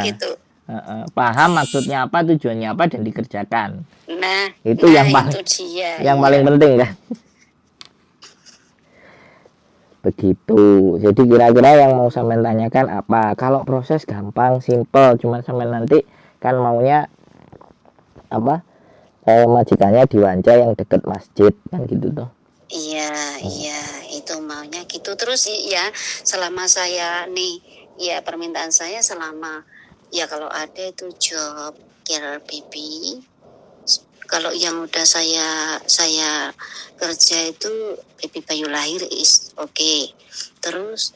Gitu. Heeh, paham maksudnya apa, tujuannya apa, dan dikerjakan. Nah, Itu nah yang paling itu dia. yang paling penting kan. Begitu. Jadi kira-kira yang mau sampean tanyakan apa? Kalau proses gampang, simple, cuman sampean nanti kan maunya apa? Majikannya di Wan Chai yang deket masjid kan gitu toh. Iya, iya, itu maunya gitu. Terus ya selama saya nih, ya permintaan saya selama ya kalau ada itu job care baby. Kalau yang udah saya kerja itu baby bayu lahir is oke. Okay. Terus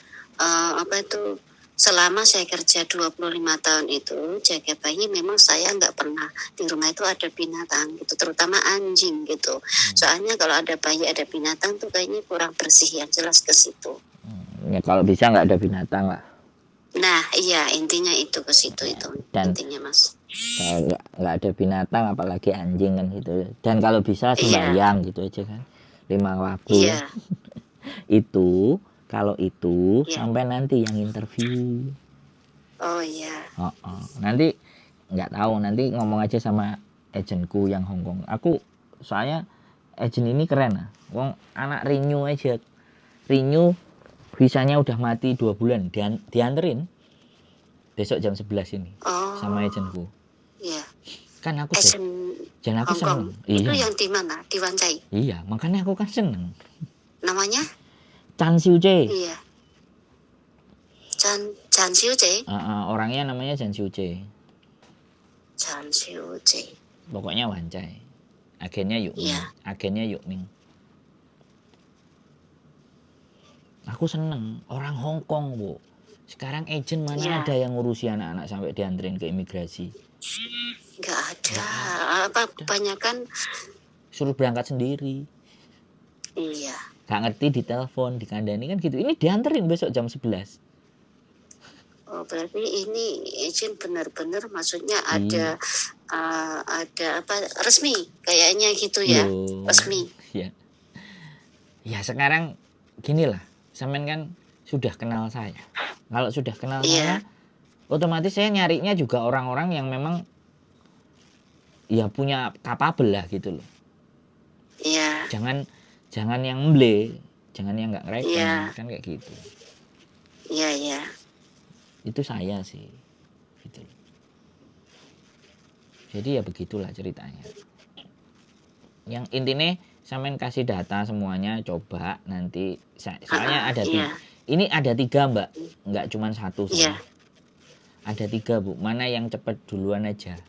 apa itu, selama saya kerja 25 tahun itu jaga bayi, memang saya nggak pernah di rumah itu ada binatang gitu, terutama anjing gitu. Soalnya kalau ada bayi ada binatang tuh kayaknya kurang bersih, yang jelas ke situ. Ya kalau bisa nggak ada binatang lah. Nah iya, intinya itu ke situ itu. Dan intinya Mas. Kalau nggak ada binatang apalagi anjing kan gitu. Dan kalau bisa sembahyang gitu aja kan. 5 waktu. Iya. Itu kalau itu Iya. sampai nanti yang interview. Oh iya. Oh, oh. Nanti nggak tahu, nanti ngomong aja sama agentku yang Hong Kong. Aku soalnya agent ini keren lah. Wong anak renew aja. Renew visanya udah mati 2 bulan, dianterin besok jam 11 ini Oh. sama agentku. Iya. Kan aku Agent jan aku Hong Kong. seneng. Itu Iya. yang di mana? Di Wan Chai. Iya, makanya aku kan seneng. Namanya? Chan Siu Che. Iya. Chan Chan Siu Che. Orangnya namanya Chan Siu Che. Chan Siu Che. Pokoknya Wan Chai. Agennya Yuk Ming. Iya. Agennya Yuk Ming. Aku seneng orang Hong Kong, Bu. Sekarang agent mana ada yang ngurusi anak-anak sampai dianterin ke imigrasi? Nggak ada. Apa kebanyakan Suruh berangkat sendiri. Iya. Gak ngerti di telepon, dikandani kan gitu. Ini dianterin besok jam 11. Oh, berarti ini agent benar-benar maksudnya ada ada apa resmi kayaknya gitu ya. Loh. Resmi. Ya. Ya sekarang gini lah, sampean kan sudah kenal saya. Kalau sudah kenal saya, otomatis saya nyarinya juga orang-orang yang memang ya punya capable lah gitu loh. Iya. Jangan jangan yang mble, jangan yang nggak ngereken, kan kayak gitu. Iya, iya. Itu saya sih, gitu loh. Jadi ya begitulah ceritanya. Yang intinya sampean kasih data semuanya, coba nanti soalnya ada ini ada 3 Mbak, nggak cuma 1 saya. Ada 3 Bu, mana yang cepet duluan aja.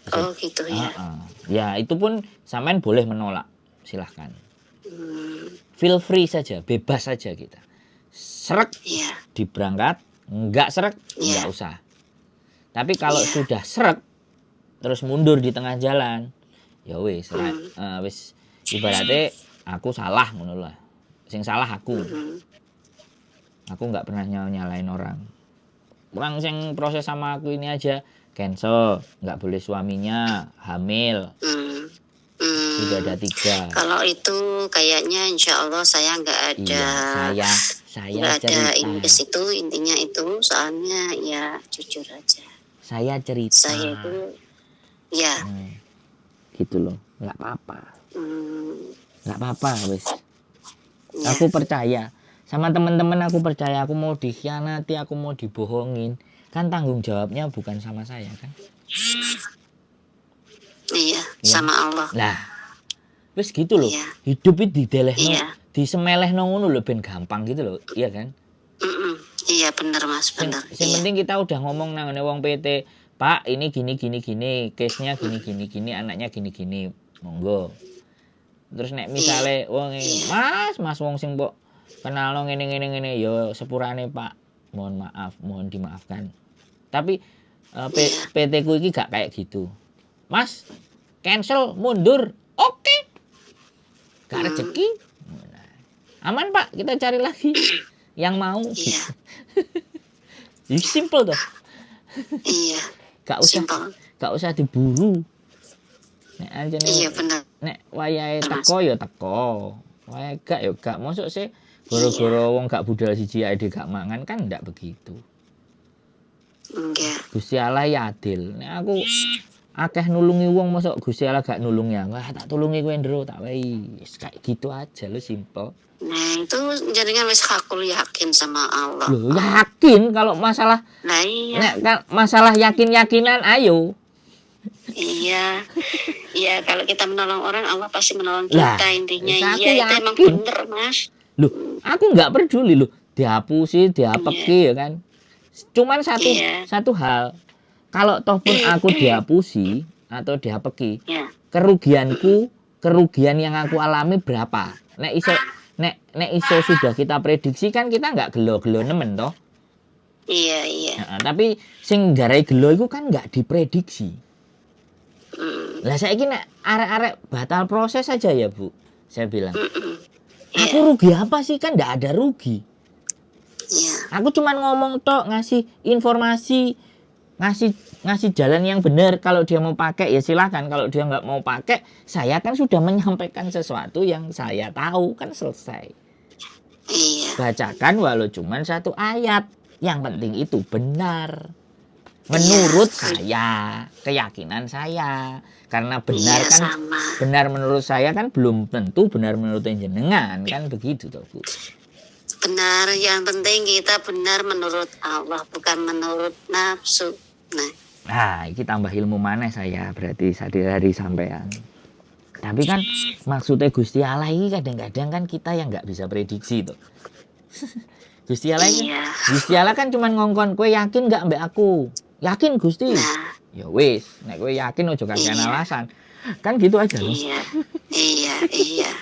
Bisa. Oh gitu ya. Heeh. Ya itu pun sampean boleh menolak, silahkan. Feel free saja, bebas saja kita. Srek diberangkat, nggak srek, nggak usah. Tapi kalau sudah srek, terus mundur di tengah jalan, ya wis, wis ibaratnya aku salah ngono lah. Sing salah aku. Aku nggak pernah nyalain orang. Orang sing proses sama aku ini aja cancel, nggak boleh suaminya hamil. Sudah ada 3. Kalau itu kayaknya insya Allah saya nggak ada. Iya, saya nggak ada cerita. ini ke situ, intinya itu soalnya ya jujur aja. Saya cerita. Saya itu ya. Gitu loh, nggak apa-apa. Nggak apa-apa wis. Aku percaya sama teman-teman, aku percaya aku mau dikhianati, aku mau dibohongin, kan tanggung jawabnya bukan sama saya kan? Iya, sama Allah. Lah, wis gitu loh. Hidup itu didelehno, disemelehno ngono lho ben gampang gitu loh, iya kan? Iya bener Mas, Sing, bener. sing penting kita udah ngomong nang ngene wong PT, Pak, ini gini gini gini, case-nya gini gini gini, anaknya gini gini, monggo. Terus nek misale wong Mas, Mas wong sing mbok kenalno ngene ngene ngene, ya sepurane Pak, mohon maaf, mohon dimaafkan. Tapi PT ku iki gak kayak gitu. Mas, cancel, mundur, oke. Gak rezeki. Nah, aman Pak, kita cari lagi yang mau. Ini simple toh. Iya. Gak usah, Simple. gak usah diburu. Nek anjene Iya, bener. nek wayahe teko ya teko. Wayahe gak ya gak. Mosok sih gara-gara wong gak budal siji ae gak mangan kan ndak begitu. Enggak. Gusti Allah ya adil. Nek aku akeh nulungi wong, mosok Gusti Allah gak nulungi aku? Ah, tak tulungi kowe, Ndro, tak wehi. Wis kayak gitu aja lo, simple. Nah, itu jenengan wis hakul yakin sama Allah. Loh, yakin kalau masalah Nah, iya. nek masalah yakin-yakinan, ayo. Iya. Iya, kalau kita menolong orang, Allah pasti menolong Lah, kita intinya. Aku Iya, itu emang yakin. Bener, Mas. Loh, aku nggak peduli loh, dihapusi, diapeki, ya kan. Cuman satu satu hal, kalau toh pun aku dihapusi atau diapeki, kerugianku, kerugian yang aku alami berapa? Nek iso sudah kita prediksi kan kita nggak gelo-gelo nemen toh. Iya. Nah, tapi sing garai gelo iku kan nggak diprediksi. Lah, saiki nek arek-arek batal proses saja ya, Bu. Saya bilang, aku rugi apa sih? Kan nggak ada rugi. Aku cuman ngomong tok, ngasih informasi, ngasih ngasih jalan yang benar. Kalau dia mau pakai ya silahkan. Kalau dia nggak mau pakai, saya kan sudah menyampaikan sesuatu yang saya tahu, kan selesai. Bacakan walau cuman satu ayat. Yang penting itu benar. Menurut saya, keyakinan saya. Karena benar kan sama. Benar menurut saya kan belum tentu benar menurut jenengan, kan begitu toh, Bu. Benar, yang penting kita benar menurut Allah, bukan menurut nafsu. Nah, Nah, ini tambah ilmu mana saya berarti dari sampean. Tapi kan maksudnya Gusti Allah ini kadang-kadang kan kita yang nggak bisa prediksi tuh. Gusti Allah ini, Gusti Allah kan cuman ngongkon, kowe yakin nggak mbek aku? Yakin, Gusti. Nah, Ya wis, nek kowe yakin ojo kakean alasan. Kan gitu aja loh. Iya.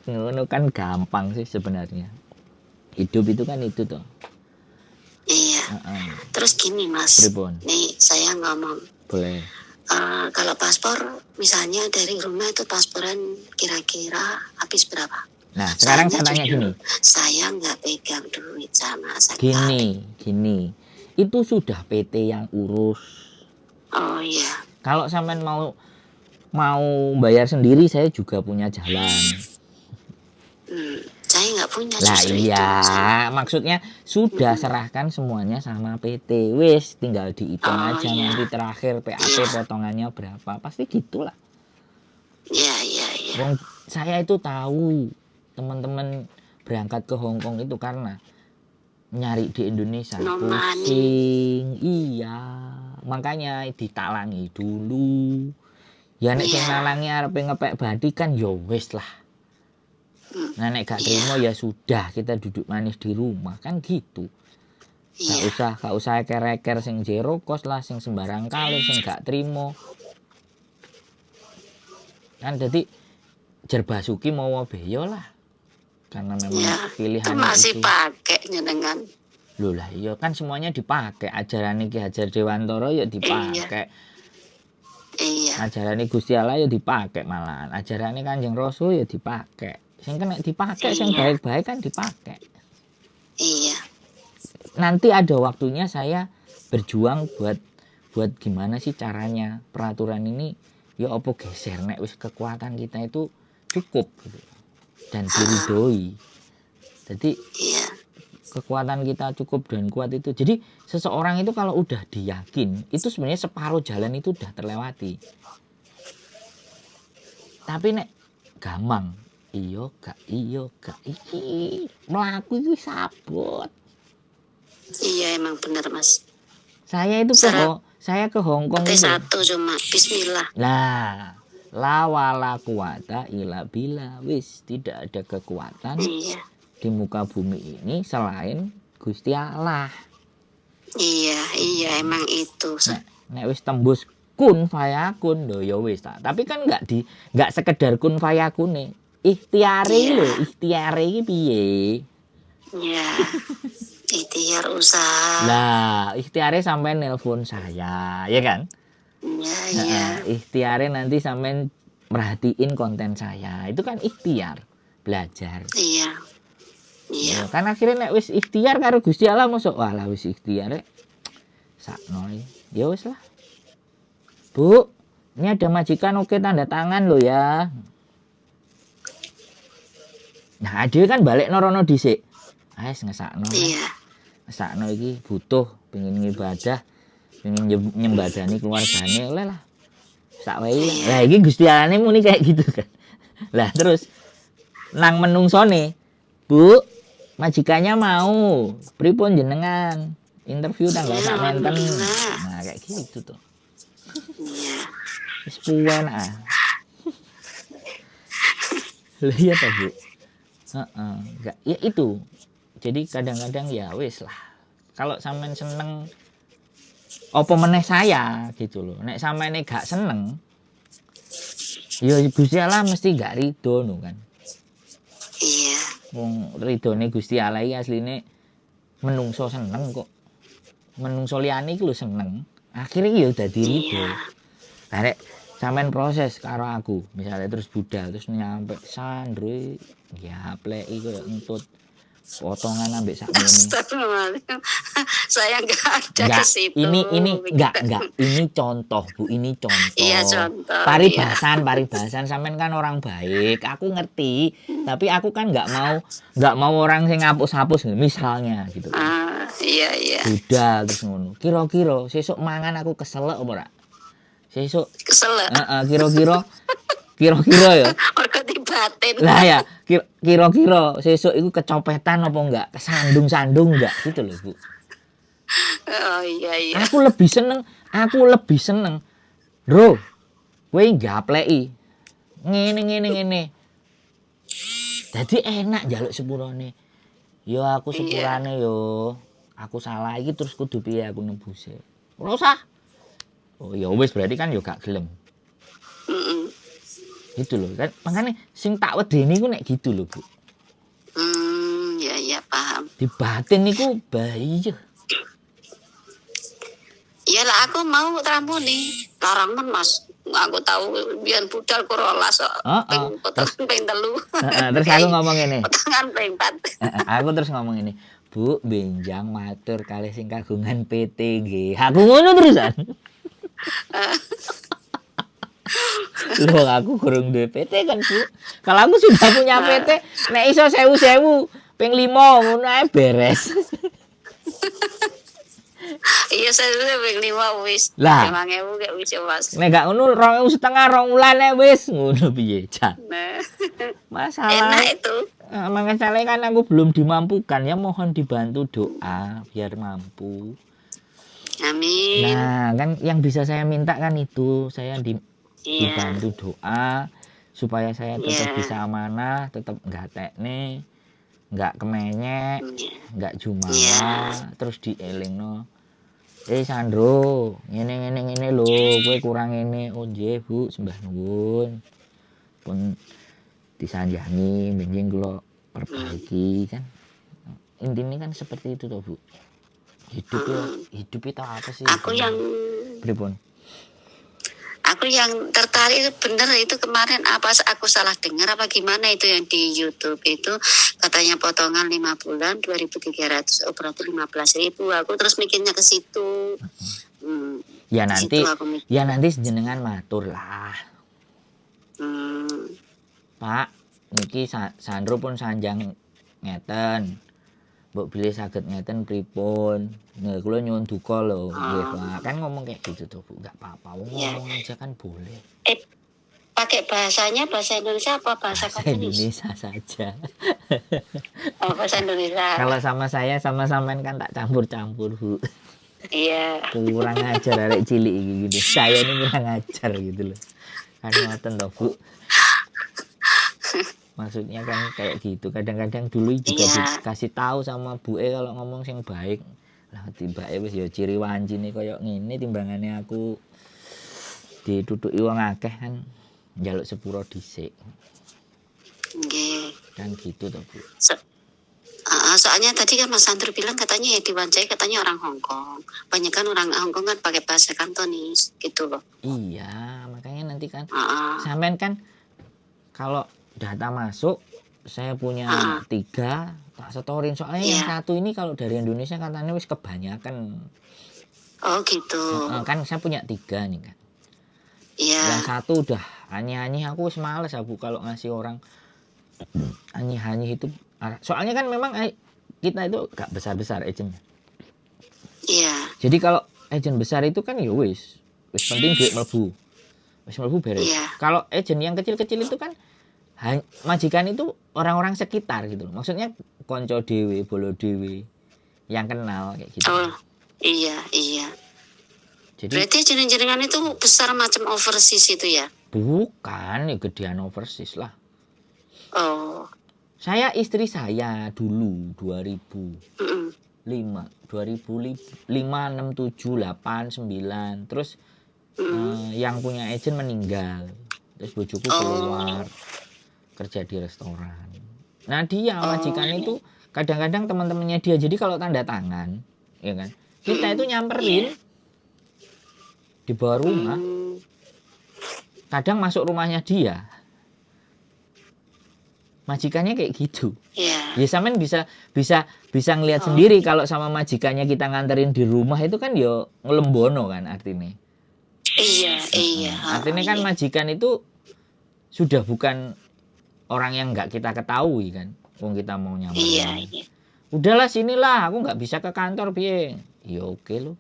Ngono kan gampang sih sebenarnya. Hidup itu kan itu toh. Iya. Terus gini, Mas. Pripun? Nih, saya ngomong. Boleh. Kalau paspor misalnya dari rumah itu pasporan kira-kira habis berapa? Nah, sekarang Soalnya saya tanya jujur, gini. saya nggak pegang duit sama sekali. Gini, gini. Itu sudah PT yang urus. Oh iya. Kalau sampean mau mau bayar sendiri, saya juga punya jalan. Saya nggak punya Lah justru iya, itu. Maksudnya sudah serahkan semuanya sama PT. Wis, tinggal dihitung aja nanti terakhir PAP potongannya berapa. Pasti gitulah. Iya. Wong saya itu tahu teman-teman berangkat ke Hong Kong itu karena nyari di Indonesia No money. pusing. Iya, makanya ditalangi dulu. Ya nek sing nalangi arepe ngepek bathi kan ya wis lah. Nah, nek gak terima ya sudah, kita duduk manis di rumah kan gitu. Gak usah gak usah eker-eker sing jero kos lah, sing sembarang kali, sing gak terima. Kan jadi jer basuki mawa beya lah. Karena memang Ya, itu pilihannya masih itu. Pakai jenengan. Loh lah iya kan semuanya dipakai. Ajaran Ki Hajar Dewantara ya dipakai. Ajaran Gusti Allah ya dipakai malahan. Ajaran Kanjeng Rasul ya dipakai. Sing kena dipakai, sing baik-baik kan dipakai. Nanti ada waktunya saya berjuang buat buat gimana sih caranya peraturan ini ya apa geser nek wis kekuatan kita itu cukup gitu dan diridhoi. Jadi kekuatan kita cukup dan kuat itu. Jadi seseorang itu kalau udah diyakin itu sebenarnya separuh jalan itu udah terlewati. Tapi nek gampang, iyo gak iki mlaku iki sabot. Iya, emang bener, Mas. Saya itu ke Saya ke Hong Kong T itu. Satu cuma Bismillah. Lah, la wala quwata illa billah. Wis, tidak ada kekuatan di muka bumi ini selain Gusti Allah. Iya, emang itu. Nek, nek wis tembus kun fayakun lho ya wis ta. Tapi kan nggak sekedar kun fayakune. Ikhtiare lho, ikhtiare iki piye? Iya. Ikhtiar usaha. Lah, ikhtiare sampai nelpon saya, ya kan? Iya, Nah, iya. ikhtiare nanti sampean merhatiin konten saya. Itu kan ikhtiar, belajar. Iya. Iya. Ya, kan akhirnya nek wis ikhtiar karo Gusti Allah mosok walah wis ikhtiar rek. Sakno iki. Ya wis lah. Bu, ini ada majikan oke tanda tangan lo ya. Nah, dia kan balik norono dhisik. Wis ngesakno. Iya. Ngesakno iki butuh pengin ngibadah. Pengen nyembadani keluargane oleh lah. Sak wae. Lah iki Gusti Allah muni kayak gitu kan. Lah terus nang menungsone, Bu, majikannya mau pripun jenengan? Interview tanggal Ya, sak menten. alhamdulillah. Nah, kayak gitu tuh. Iya. Wis puwen ah. Lah iya toh, Bu. Heeh, enggak ya itu. Jadi kadang-kadang ya wis lah. Kalau sampean seneng apa meneh saya gitu loh. Nek sampean gak seneng ya Gusti Allah mesti gak ridho no kan. Iya. Wong ridhone Gusti Allah iki asline menungso seneng kok. Menungso liyane iki lho seneng. Akhirnya ya dadi ridho. Iya. Lah nek sampean proses karo aku, misalnya terus budal terus nyampe Sandro gapleki koyo entut potongan ambek sakmene. Astagfirullahaladzim. Saya nggak ada Enggak, ke situ. ini enggak, ini contoh, Bu, ini contoh. Iya, contoh. Paribasan, paribasan sampean kan orang baik, aku ngerti, tapi aku kan nggak mau orang sing ngapus-hapus misalnya gitu. Ah, iya. Budal terus ngono. Kira-kira sesuk mangan aku keselek apa ora? Sesuk Kesel. heeh, kira-kira kira-kira ya. Mergo dibatin. Lah ya, kira-kira sesuk iku kecopetan apa enggak? Kesandung-sandung enggak gitu loh, Bu. Oh iya. Aku lebih seneng, aku lebih seneng. Bro, kowe gapleki. Ngene ngene ngene. Dadi enak njaluk sepurane. Yo aku sepurane yo. Aku salah iki terus kudu piye aku nebuse. Ora usah. Oh ya wis berarti kan yo gak gelem. Gitu loh kan. Makanya sing tak wedeni ku nek gitu loh, Bu. Ya paham. Di batin niku bahaya. Iyalah aku mau tramune. Larang men Mas. Aku tahu biyen budal ku 12 kok. Heeh. Ping potongan ping 3. Heeh, terus aku ngomong ngene. Potongan ping 4. Heeh, aku terus ngomong ini, Bu, benjang matur kalih sing kagungan PT nggih. Aku ngono terusan. Loh, aku kurang duwe PT kan, Bu. Kalau aku sudah punya PT, nek iso 1000-1000 ping 5 ngono ae beres. Iya saya ping 5 wis. Lah. 5000 kayak wis ya Mas. Nek gak ngono 2,5 rong wulan ae wis ngono piye, Jan. Nah, Masalah enak itu. Masalahnya kan aku belum dimampukan ya, mohon dibantu doa biar mampu. Amin. Nah, kan yang bisa saya minta kan itu, saya Iya. dibantu doa supaya saya tetap Iya. bisa amanah, tetap nggak tekne, nggak kemenyek, nggak jumawa, terus dielingno. Eh Sandro, ngene ngene ngene lho, kowe kurang ngene. Oh nggih, Bu, sembah nuwun. Pun disanjangi, benjing kula perbaiki kan. Intinya kan seperti itu toh, Bu. Hidup ya, hidup itu apa sih? Aku yang Pripun? Aku yang tertarik itu bener itu kemarin apa aku salah dengar apa gimana itu yang di YouTube itu katanya potongan 5 bulan 2.300, oh berarti 15.000. Aku terus mikirnya ke situ. Ya Ke nanti situ aku mikir. ya nanti jenengan matur lah. Pak, niki Sandro pun sanjang ngeten. Mbok bilih saged ngeten pripun? Nah, kula nyuwun duka lho, nggih, Pak. Kan ngomong kayak gitu tuh, Bu. Enggak apa-apa. Wong ngomong aja kan boleh. Pakai bahasanya bahasa Indonesia apa bahasa Bahasa Kantonis? Indonesia saja. Oh, bahasa Indonesia. Kalau sama saya sama sampean kan tak campur-campur, Bu. Iya. Kurang ajar arek cilik iki gitu. Saya ini kurang ajar gitu loh. Kan ngoten toh, Bu. Maksudnya kan kayak gitu. Kadang-kadang dulu juga dikasih tahu sama Bu E kalau ngomong sing baik. Lah tibake wis ya ciri wancine koyo ngene timbangane aku ditutuki wong akeh kan njaluk sepuro dhisik. Nggih. Kan gitu toh, Bu. Soalnya tadi kan Mas Sandro bilang katanya ya diwawancarai katanya orang Hong Kong. Banyak kan orang Hong Kong kan pakai bahasa Kantonis gitu loh. Iya, makanya nanti kan Heeh. sampean kan kalau data masuk saya punya 3 tak setorin. Soalnya yang satu ini kalau dari Indonesia katanya wis kebanyakan. Oh gitu. Heeh, kan saya punya 3 nih kan. Iya. Yang satu udah aneh-aneh, aku wis males aku kalau ngasih orang aneh-aneh itu. Soalnya kan memang kita itu gak besar-besar agentnya. Iya. Jadi kalau Agent besar itu kan ya wis, wis penting duit mlebu. Wis mlebu, beres. Kalau agent yang kecil-kecil itu kan majikan itu orang-orang sekitar gitu loh. Maksudnya konco dewe, bolo dewe yang kenal kayak gitu. Oh, iya. Jadi Berarti jenengan itu besar macam overseas itu ya? Bukan, ya gedean overseas lah. Oh. Saya, istri saya dulu 2005, 2005, 6, 7, 8, 9. Terus yang punya agent meninggal. Terus bojoku keluar kerja di restoran. Nah, dia majikan itu kadang-kadang teman-temannya dia. Jadi kalau tanda tangan, ya kan, kita itu nyamperin di bawah rumah. Kadang masuk rumahnya dia. Majikannya kayak gitu. Ya sampean bisa bisa bisa ngelihat sendiri kalau sama majikannya kita nganterin di rumah itu kan yo ngelembono kan artinya. Iya. Artinya kan majikan itu sudah bukan orang yang nggak kita ketahui kan. Wong kita mau nyamperin. Iya. Udahlah, sinilah, aku nggak bisa ke kantor piye. Ya oke loh.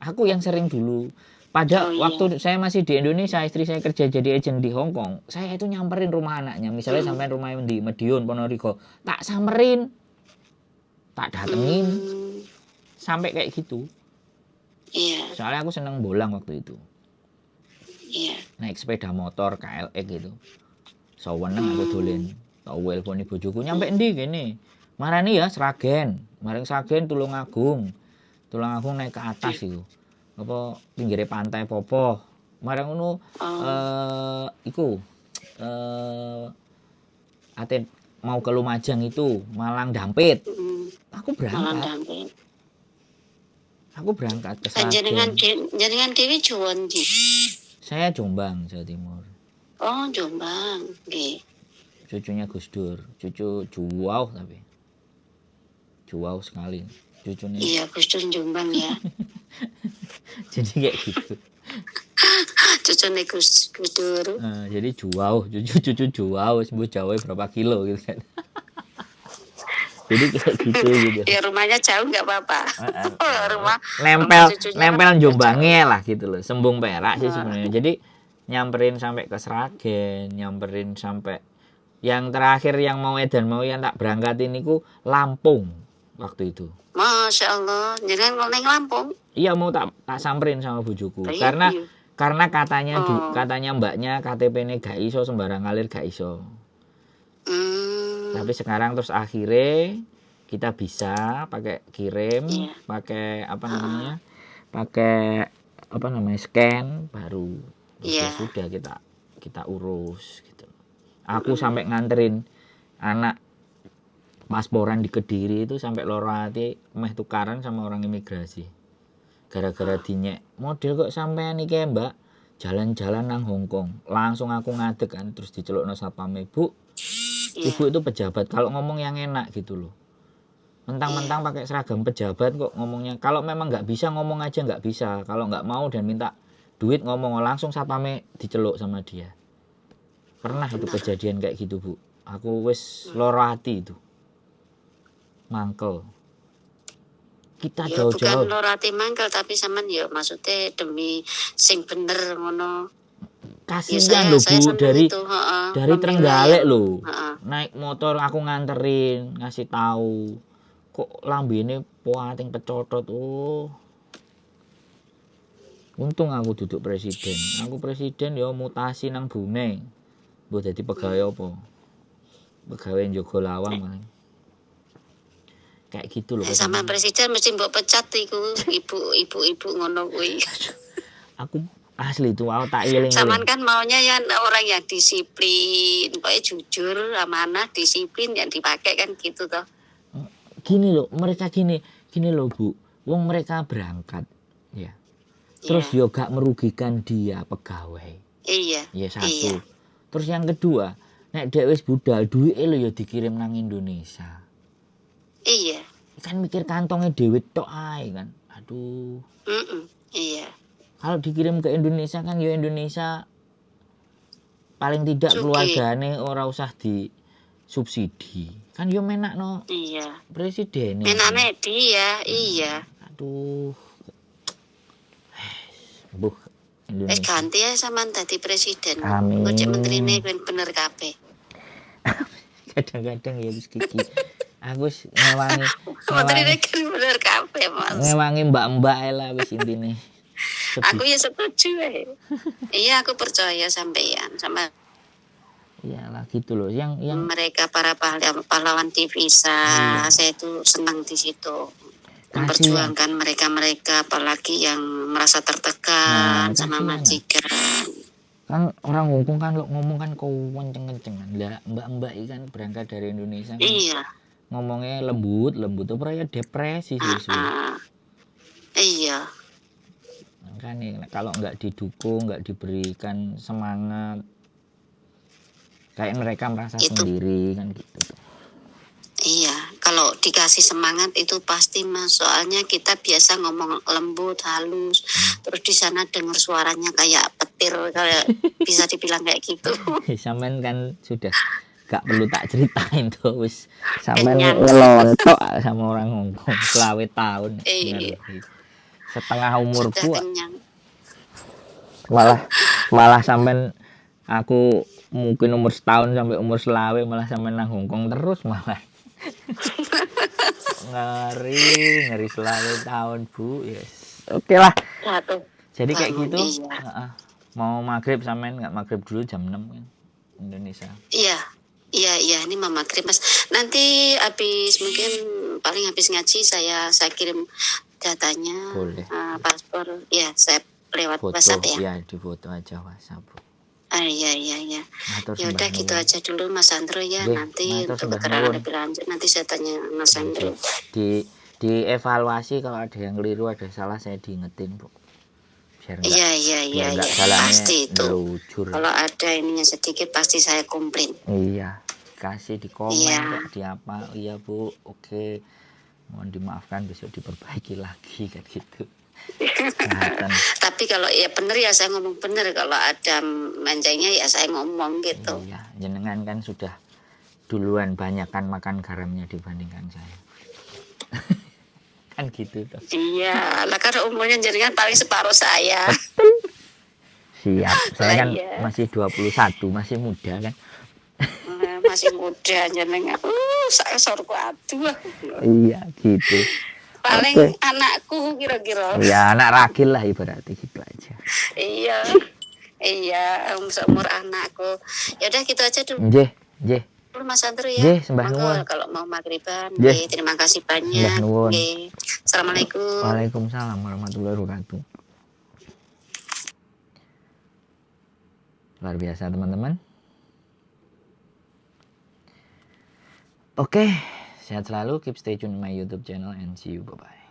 Aku yang sering dulu. Pada waktu saya masih di Indonesia, istri saya kerja jadi agent di Hong Kong. Saya itu nyamperin rumah anaknya. Misalnya sampai rumah di Madiun, Ponorogo, tak samperin, tak datengin, sampai kayak gitu. Soalnya aku seneng bolang waktu itu. Naik sepeda motor KLX gitu. Seneng aku dolen. Tau telepon bojoku, nyampe endi gini. Marani ya Sragen, maring Sragen, Tulungagung. Tulungagung naik ke atas itu. Apa pinggire pantai popo. Marang ngono iku ate mau ke Lumajang itu, Malang Dampit. Aku Malang berangkat. Dampit. Aku berangkat ke Panjenengan Sragen. Jenengan dhewe Jawa ndi? Saya Jombang, Jawa Timur. Oh, Jombang. Nggih. Cucunya Gus Dur, cucu jauh tapi. Jauh sekali cucunya. Iya, Gus Dur Jombang ya. Jadi kayak gitu. Cucune Gus Gus Dur. Jadi jauh, cucu cucu jauh, sebut jauh berapa kilo gitu kan. Jadi kayak gitu gitu. Ya rumahnya jauh nggak apa-apa. Rumah Nempel rumah cucunya nempel kan Jombangnya lah gitu loh. Sembung Perak sih sebenarnya. Jadi nyamperin sampai ke Sragen, nyamperin sampai yang terakhir yang mau edan mau yang tak berangkatin niku Lampung waktu itu. Masya Allah, jenengan neng Lampung. Iya, mau tak tak samperin sama bojoku. Iya, Karena katanya katanya mbaknya KTP-ne gak iso sembarang ngalir, gak iso. Tapi sekarang terus akhirnya kita bisa pakai kirim, pakai apa namanya? Pakai apa namanya? Scan baru. Terus ya sudah kita kita urus gitu. Aku sampai nganterin anak pasporan di Kediri itu sampai loro ati meh tukaran sama orang imigrasi. Gara-gara dinyek, model kok sampean iki, Mbak, jalan-jalan nang Hong Kong. Langsung aku ngadeg kan, terus dicelukno satpame, "Bu, ibu itu pejabat, kalau ngomong yang enak gitu loh. Mentang-mentang pakai seragam pejabat kok ngomongnya. Kalau memang nggak bisa, ngomong aja nggak bisa. Kalau nggak mau dan minta duit, ngomong." Langsung satpame diceluk sama dia. Pernah itu kejadian kayak gitu, Bu. Aku wis loro hati itu. Mangkel. Kita Ya bukan jauh-jauh. Loro ati mangkel, tapi sampean ya maksudnya demi sing bener ngono. Ya Kasihan saya loh, saya Bu, seneng dari itu, heeh, dari membela Trenggalek yang loh. Naik motor aku nganterin, ngasih tahu. Kok lambene puating pecotot. Oh. Untung aku duduk presiden. Aku presiden ya mutasi nang Brunei. Mbok dadi pegawai apa? Pegawai njogo lawang paling. Kayak gitu loh Nek sampean kesannya. Presiden mesti mbok pecat iku ibu-ibu ibu ngono kuwi. Aku asli itu aku tak eling-eling. Sampean kan maunya ya orang yang disiplin, pokoknya jujur, amanah, disiplin yang dipakai kan gitu toh. Gini loh, mereka gini, gini loh, Bu. Wong mereka berangkat ya. Terus yo gak merugikan dia pegawai. Ya satu. Terus yang kedua, nek dek wis budal, duwike lho ya dikirim nang Indonesia. Kan mikir kantongnya dhewe tok ae kan. Aduh. Iya. Kalau dikirim ke Indonesia kan ya Indonesia paling tidak Sugih. keluargane ora usah di subsidi. Kan yo menakno presiden. Menakne dia, iya. Aduh. Buh, Wis Indonesia. ganti ya sampean dadi presiden. Amin. Engko cek menterine ben bener kabeh. Kadang-kadang ya wis gigi. Aku wis ngewangi Menterine ngewangi kan bener kabeh, Mas. ngewangi mbak-mbak ae lah wis intine. Aku Sedih. ya setuju eh. Iya, aku percaya sampean sama Iyalah gitu loh. Yang mereka para pahlawan divisa. Iya. Saya itu senang di situ. Kasihan. Memperjuangkan mereka-mereka apalagi yang merasa tertekan Nah, sama kasihan. majikan. Kan orang Hongkong kan lo ngomong kan kenceng-kencengan. Lah mbak-mbak ini kan berangkat dari Indonesia kan Iya. ngomongnya lembut, lembut tuh ya depresi suwe-suwe. Ah, iya. Makanya kalau nggak didukung, nggak diberikan semangat, kayak mereka merasa Itu. sendiri kan gitu. Iya, kalau dikasih semangat itu pasti Mas. Soalnya kita biasa ngomong lembut, halus, terus di sana dengar suaranya kayak petir, kayak bisa dibilang kayak gitu. Sampean kan sudah gak perlu tak ceritain tuh wis sampean Kenyang. ngelontok sama orang Hongkong 25 tahun. Iya. Ngerti. Setengah umurku Sudah kenyang. malah malah sampean aku mungkin umur setahun sampai umur 25 malah sampean nang Hongkong terus malah. Ngeri, ngeri 25 tahun, Bu. Yes. Oke lah. Satu. Jadi kayak Bangun, gitu. iya. Heeh. Mau maghrib sampean nggak maghrib dulu jam 6 kan Indonesia. Iya, iya, ini mau maghrib Mas. Nanti habis mungkin paling habis ngaji saya kirim datanya, Boleh. Paspor, ya saya lewat Foto WhatsApp ya. ya di foto aja WhatsApp, Bu. Ah, iya. Matur Ya udah sembah gitu nuwun. aja dulu Mas Andro ya. Nggih, Nanti matur untuk sembah keterangan nuwun. lebih lanjut nanti saya tanya Mas Andro. Di dievaluasi kalau ada yang keliru, ada salah saya diingetin, Bu. Biar enggak Iya, biar enggak iya. jalannya Pasti itu. ngelujur. Kalau ada ininya sedikit pasti saya komplain. Iya, kasih di komen Iya. kok di apa. Iya, Bu. Oke. Mohon dimaafkan besok diperbaiki lagi kan gitu. Kesehatan. Tapi kalau ya bener ya saya ngomong bener. Kalau ada mencengnya ya saya ngomong gitu. Iya, jenengan kan sudah duluan banyakan makan garamnya dibandingkan saya. Kan gitu toh. Iya, lah kan umurnya jenengan paling separuh saya. Siap. Saya Lah kan iya. masih 21, masih muda kan. Masih muda jenengan. Saya sorku aduh. Iya, gitu. Paling Oke. anakku kira-kira. Ya, anak ragil lah ibaratnya gitu aja. Iya. Iya, seumur anakku. Ya udah gitu aja dulu Nggih, nggih. Mas Andro ya. Nggih, sembah Monggo nuwun. kalau mau maghriban. Nggih. Nggih, terima kasih Sembah banyak. nuwun. Nggih. Assalamualaikum. Waalaikumsalam warahmatullahi wabarakatuh. Luar biasa teman-teman. Oke, sehat selalu, keep stay tune in my YouTube channel and see you, bye-bye.